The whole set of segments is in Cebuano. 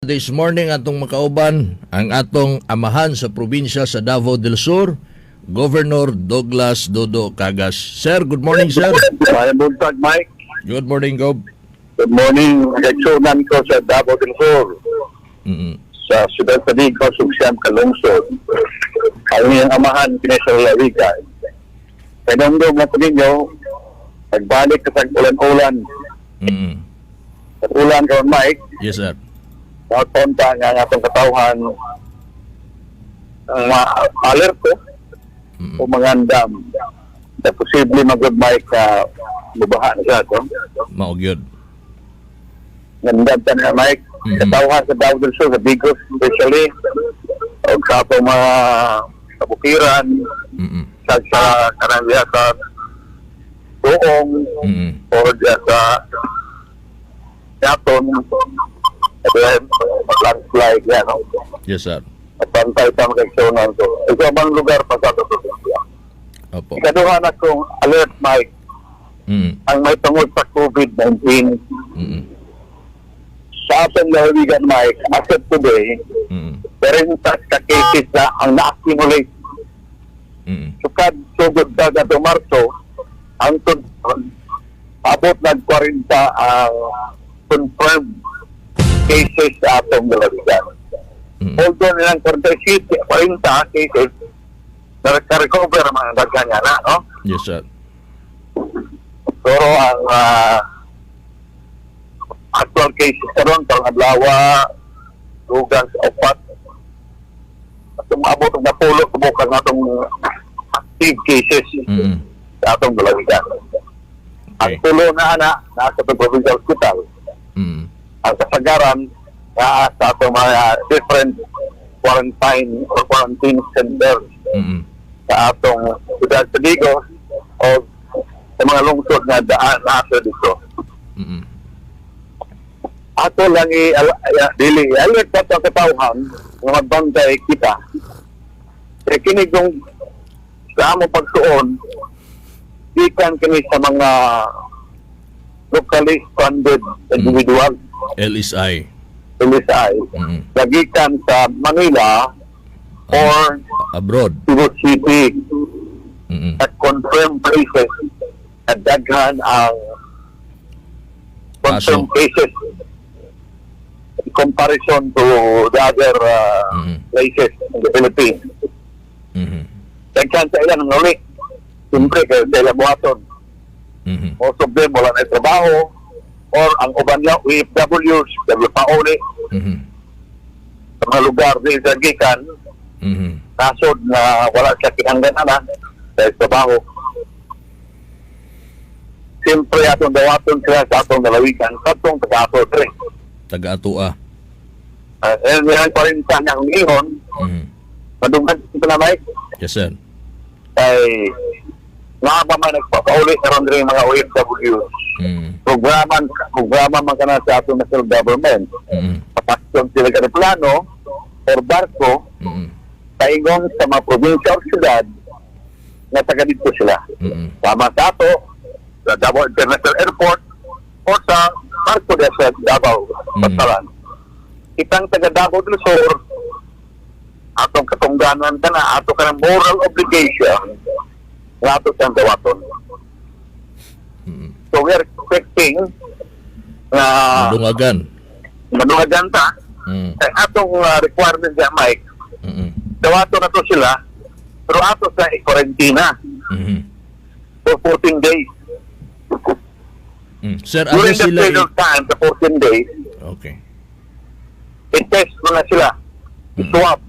This morning, atong makauban ang atong amahan sa probinsya sa Davao del Sur, Governor Douglas Dodo Cagas. Sir, good morning, sir. Maayong buntag, Mike. Good morning, Gob. Good morning. Nagsunan ko sa Davao del Sur, sa siyudad sa Digos, ug siyam ka lungsod. Ang iyang amahan kini sa lalawigan. Kay na ko ninyo, nagbalik ka sa ulan-ulan. Sa ulan karon, Mike, Yes, sir. Konta nga ang atong katawhan ang ma-alerto o mangandam na posible magod, Mike, na mubaha na siya. No? Mao gyud. Ngandam ta na, Mike. Katawhan sa Davao del Sur, sa Digos especially, o sa atong mga kabukiran, sa kanang diya sa Buong, o diya sa Yaton, at landslide yan, no? Yes, sir. At pantay pa magkaksunan ko. Ito ang lugar pa sa atong probinsya. Ikaduha na kong alert, Mike, ang may tungod sa COVID-19 sa atong lalawigan, Mike, as of today, 40 ka cases na ang na-accumulate. Sukad sugod sa gato Marso, ang abot nag 40 ang confirmed cases sa atong lalawigan. Although nilang 47, 40 cases, na-recover ang mga daghan nga na, no? Yes, sir. Pero ang actual cases karon karong adlaw, dugang sa upat. At umabot og napulo tubukan natong active cases sa atong lalawigan. Ang tulo na ana naa sa atong provincial hospital. Ang kasagaran naa sa atong mga different quarantine or quarantine centers sa atong siyudad sa Digos o sa mga lungsod nga daan nasa dito. Ato lang i dili i-alert ato ang katawhan nga magbantay kita. Kaya kini kung sa among pagsuon, gikan kini sa mga locally stranded individual. LSI. LSI. Nagikan sa Manila or Abroad. Cebu City at confirmed cases at daghan ang confirmed Kaso. Cases in comparison to the other places in the Philippines. Daghan sa ilang nuli. Siyempre, kaya sa ilang buhaton. Most of them wala na trabaho or ang uban lang OFWs, kaya pauli sa mga lugar di sa gikan, nasod na wala siya kinahanglan na sa trabaho. Siyempre, atong dawaton sila sa atong lalawigan, sa atong taga-ato, pre. Taga-atua. Eh, may 40 na akong ingon, madunggan ito na, Mike, Yes, sir. Kay nga pa man nagpapauli karon diri mga OFW. Programa, programa man kana sa atong national government. Papaksyon sila ka plano or barko paingon sa mga probinsya o siyudad nga taga dito sila. Tama sa ato, sa Davao International Airport o sa barko de sa Davao, Basaran. Kitang taga Davao del Sur, atong katungganan ka na, ato ka ng moral obligation nga ato siyang dawaton. So we are expecting na Madungagan. Madungagan ta. Kay atong requirement niya, Mike, dawaton na to sila, pero ato sa i-quarantina for 14 days. Sir, ano During the sila period of time, the 14 days, i-test mo na sila. I-swab.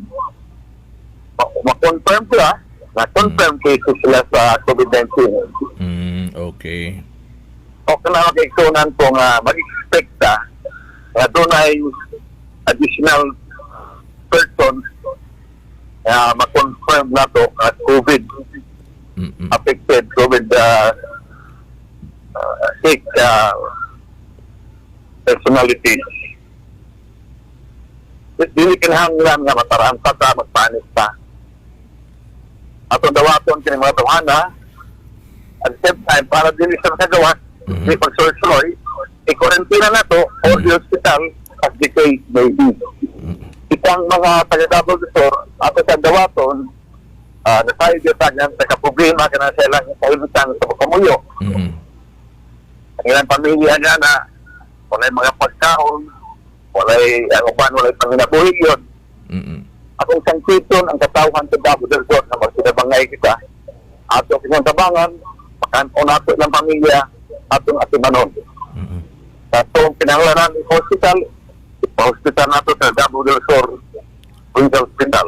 Ma-confirm sila, na-confirm cases sila sa COVID-19. O na makaigsunan ko nga mag-expect ta nga doon ay additional person na ma-confirm na to at COVID affected, COVID sick personalities. Dili kinahanglan nga mataranta ta, magpanik ta. Atong dawaton kini mga tawhana at the same time para dili sa makagawas, di pagsuloy-suloy, i-quarantine na to or di hospital. as the case may be. Itang mga taga Davao del Sur, ato sa dawaton, nasayo gyud ta nga nagka-problema kana sa ilang kahimtang sa pagkamuyo. Ang ilang pamilya nga na walay mga pagkaon, walay ang uban, walay panginabuhi yun. Atong sangkiton ang katawhan sa Davao del Sur na magsinabangay kita. Ato kitang tabangan, makan-on nato ilang pamilya, atong atimanon. Atong kinahanglan ng hospital, ipa-hospital nato sa Davao del Sur Provincial Hospital.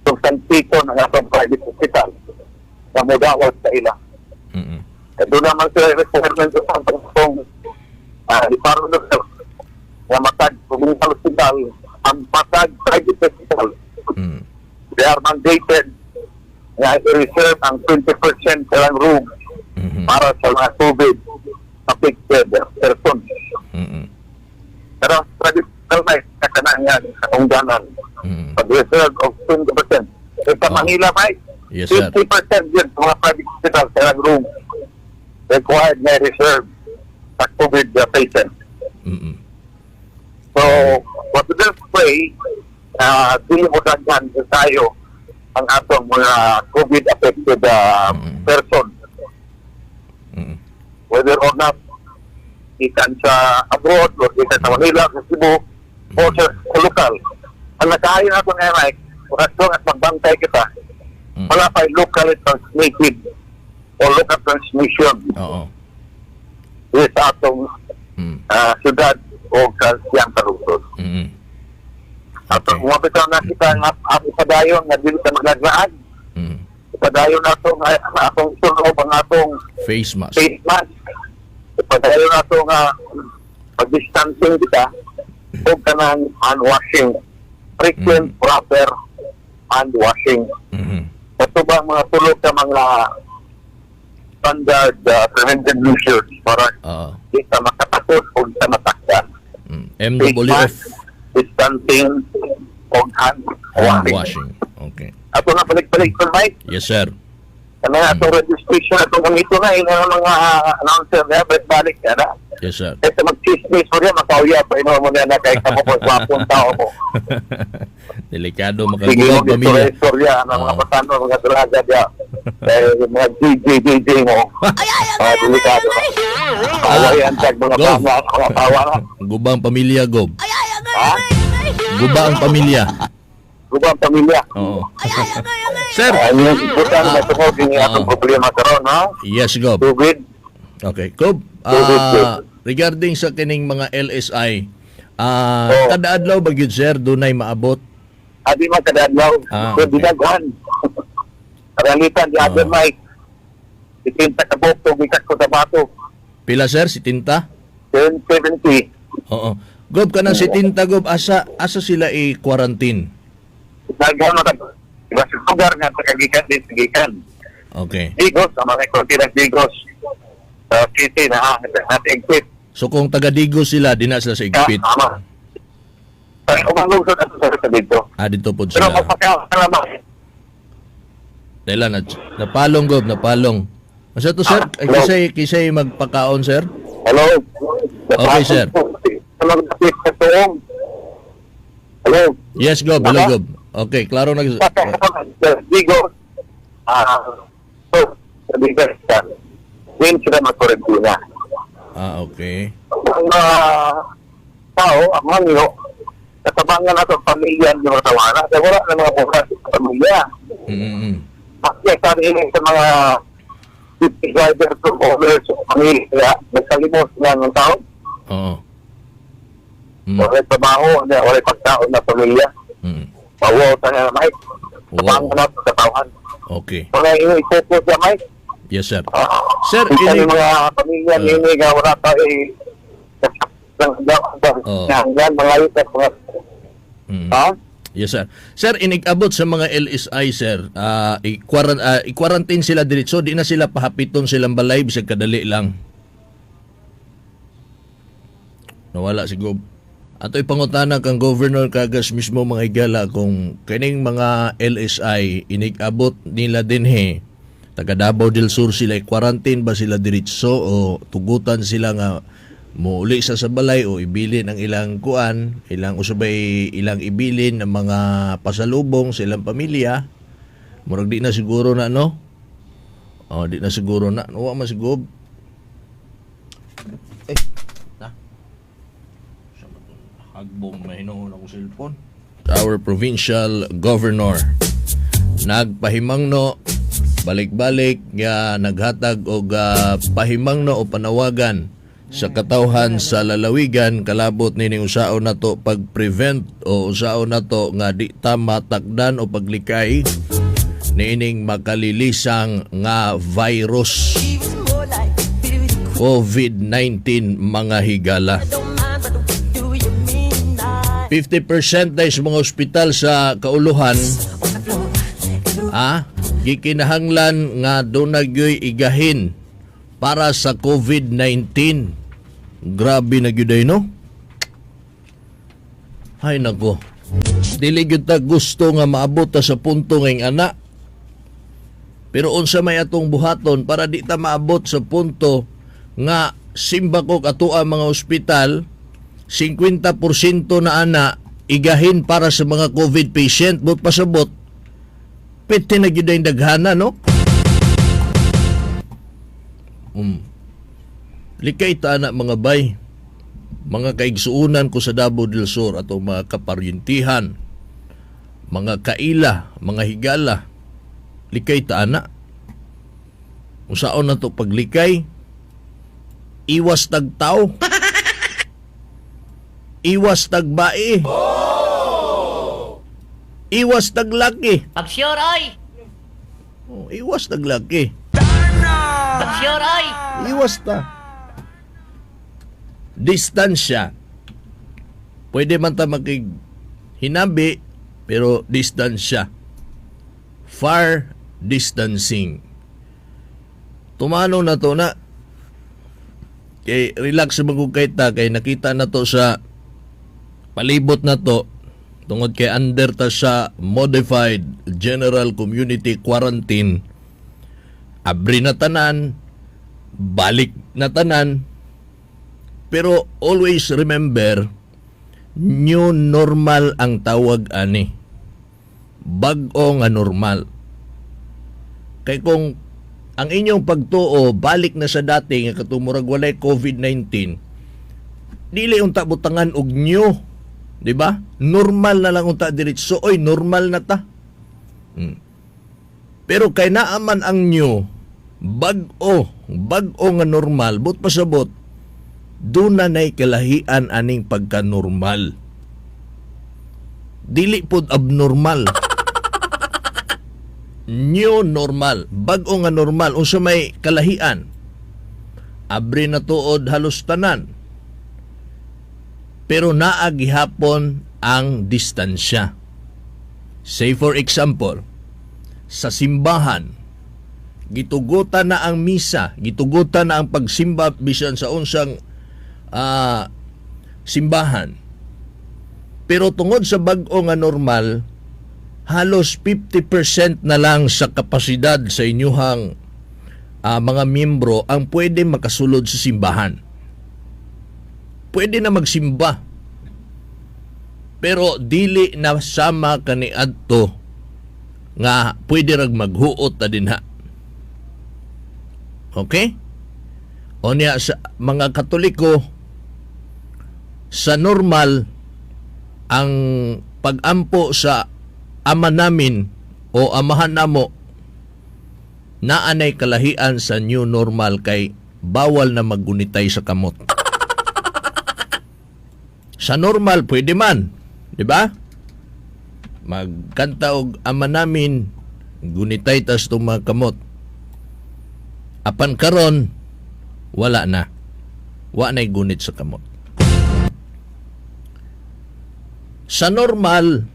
Itong sangkiton ang atong private hospital na mudawat sa ila. Kaya doon naman sila requirement sa pangkong Department of Health nga matag provincial hospital, ang matag private hospital, they are mandated nga i-reserve ang 20% sa room para sa mga COVID affected persons. Pero traditional na kakanangan sa tungganan, pag-reserve of 20%. Eh, sa Manila, Mike, Yes, sir. 50% yun sa mga private hospital sa room required na reserve sa COVID patient. So, what we just pray, dili mo daghan sa tayo ang atong mga COVID-affected person. Whether or not ikan sa abroad or ikan sa Manila, sa Cebu, o sa lokal. Ang nakaayo nato ngayon, Mike, as long as magbantay kita, wala pa locally transmitted o local transmission sa atong syudad o sa siyang kalungsod. At umabot na kita nga ang ipadayon nga dili ta maglaglaag. Ipadayon nato nga ang atong isulob ang atong Face mask. Face mask. Ipadayon nato nga pag-distancing kita o kanang hand washing. Frequent proper hand washing. Ito ba ang mga tulog ka mga standard preventive measures para di ta makatakot o di ta matakdan? Face MWF. Mask, distancing, o hand Hand washing. Washing. Okay. Ato na balik-balik ko, Mike. Yes, sir. Ano nga, atong registration, atong gamito na, yun ang mga announcer niya, balik-balik, ano? Yes, sir. Kaysa mag-chismis mo niya, makauya pa, ino mo niya na kay kamo ko, gwapong tao mo. Delikado Sige makagulog mo, pamilya. istorya, ang mga patano, mga dalaga niya, kay mga GGGG mo. Ah, delikado. Kawayan, tag mga Go. tama, mga tawa na. Gubang pamilya, Gob. Ha? Guba ang pamilya. Guba ang pamilya. Oo. Sir. Ay, yung butan, may tungod yung atong problema karon, ha? Yes, Gob. Tubig. Okay. Gob, Tubig, regarding sa kining mga LSI, kada adlaw ba gyud, sir, dunay maabot? Adi man kada adlaw. So, dinaghan. Karalitan, di other night. Itinta ka buok, gikan ko sa bato. Pila, sir? Si Tinta? 1070. Oo. Gob, kanang si Tinta, Gob, asa sila i-quarantine? Daghan man iba sa lugar nga sa kagikan din sa gikan. Digos, ang mga konti ng Digos. Sa city na ha, at Igpit. So kung taga Digos sila, di na sila sa Igpit. Tama. Ay, umalungsod ato sa dito. Ah, dito po Pero sila. magpakasalamat. Dahil na, napalong, Gob, napalong. Masa to, sir? Ay, Hello? kisay magpakaon, sir? Hello? Okay, sir. Hello? Hello? Yes, Gob. Hello, Tama? Gob. Okay, klaro na. Digos. So, sa Digos, din sila magkurentina. Ah, okay. Ang mga tao, ang mangyo, katabangan nato ang pamilya ng mga tawana. Kaya wala na mga bukas sa pamilya. Kasi sabi ini sa mga jeepney driver to owners, pamilya, nagkalimos na ng tao. Wala'y trabaho, wala'y pagkaon na pamilya. Bawaw tayo na, Mike. Tabangan nato sa tauhan. Wala ini i-focus ya, Mike. Yes, sir. Sir, Sir, ini mga pamilya nini nga wala pa eh hanggan mga yuta mga ha? Yes, sir. Sir, inig-abot sa mga LSI, sir, i-quarantine sila diretso, di na sila pahapiton silang balay, bisag kadali lang. Nawala si Gob. Ato ipangutana kang Governor Cagas mismo, mga higala, kung kining mga LSI inig-abot nila dinhi taga Davao del Sur sila, quarantine ba sila diretso o tugutan sila nga Muuli sa balay o ibilin ang ilang kuan, ilang usabay ilang ibilin ng mga pasalubong sa ilang pamilya. Murag di na siguro na, no? Oh, di na siguro na. Wa man siguro. Eh, na. Sa hagbong na hinuon ako cellphone. Our provincial governor nagpahimangno balik-balik nga naghatag og pahimangno o panawagan sa katawhan sa lalawigan kalabot nining usaon nato pag-prevent o usaon nato nga di ta matakdan o paglikay niining makalilisang nga virus COVID-19, mga higala. 50% na sa mga ospital sa kauluhan gikinahanglan nga duna gyoy igahin para sa COVID-19. Grabe na gyud ay, no? Ay nako. Dili gyud ta gusto nga maabot ta sa punto ngayong ana. Pero unsa may atong buhaton para di ta maabot sa punto nga simbako atoa mga ospital 50% na ana igahin para sa mga COVID patient? But pasabot pwede na gyud ang daghana, no? Likay ta na, mga bay. Mga kaigsuunan ko sa Davao del Sur, atong mga kaparyentihan, mga kaila, mga higala. Likay ta ana. Usaon na to paglikay? Iwas tagtaw. Iwas tagbae. Iwas taglaki. Pag sure oy! Oh, iwas taglaki. Pag sure oy! Iwas ta. Distansya. Pwede man ta makig hinabi pero distansya. Far distancing. Tumano na to na. Kay relax man kung kay ta kay nakita na to sa palibot na to tungod kay under ta sa modified general community quarantine. Abri na tanan, balik na tanan. Pero always remember, new normal ang tawag ani. Bag-o nga normal. Kay kung ang inyong pagtuo balik na sa dati nga katumurag walay COVID-19, dili unta butangan og new, di ba? Normal na lang unta diretso, oy, normal na ta. Pero kay naa man ang new, bag-o, bag-o nga normal, but pasabot doon na nay kalahian aning pagka-normal. Dili pod abnormal. New normal, bag-o nga normal, unsa may kalahian? Abri na tuod halos tanan. Pero naa gihapon ang distansya. Say for example, sa simbahan, gitugutan na ang misa, gitugutan na ang pagsimba bisan sa unsang simbahan. Pero tungod sa bag-o nga normal, halos 50% na lang sa kapasidad sa inyuhang mga miyembro ang pwede makasulod sa simbahan. Pwede na magsimba. Pero dili na sama kaniadto nga pwede rag maghuot ta dinha. Okay? O niya sa mga Katoliko, sa normal ang pag-ampo sa Ama namin o Amahan namo naanay kalahian sa new normal kay bawal na maggunitay sa kamot. Sa normal pwede man, di ba? Magkanta og Ama namin, gunitay tas itong mga kamot. Apan karon wala na. Wa na'y gunit sa kamot. Sa normal,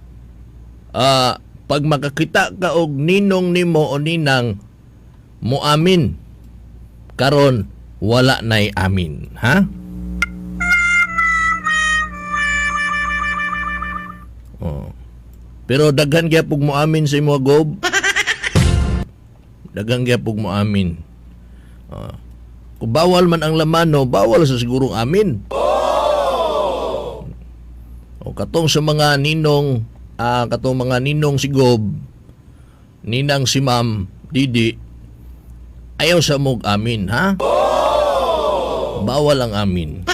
pag makakita ka og ninong nimo o ninang, moamin. Karon wala na'y amin, ha? Oh. Pero daghan gyapon moamin sa imo, Gob. Daghan gyapon moamin. Oh. Kung bawal man ang lamano, bawal sa sigurong amin. O katong sa mga ninong, katong mga ninong si Gob, ninang si Ma'am Didi, ayaw sa mog amin, ha? Bawal ang amin.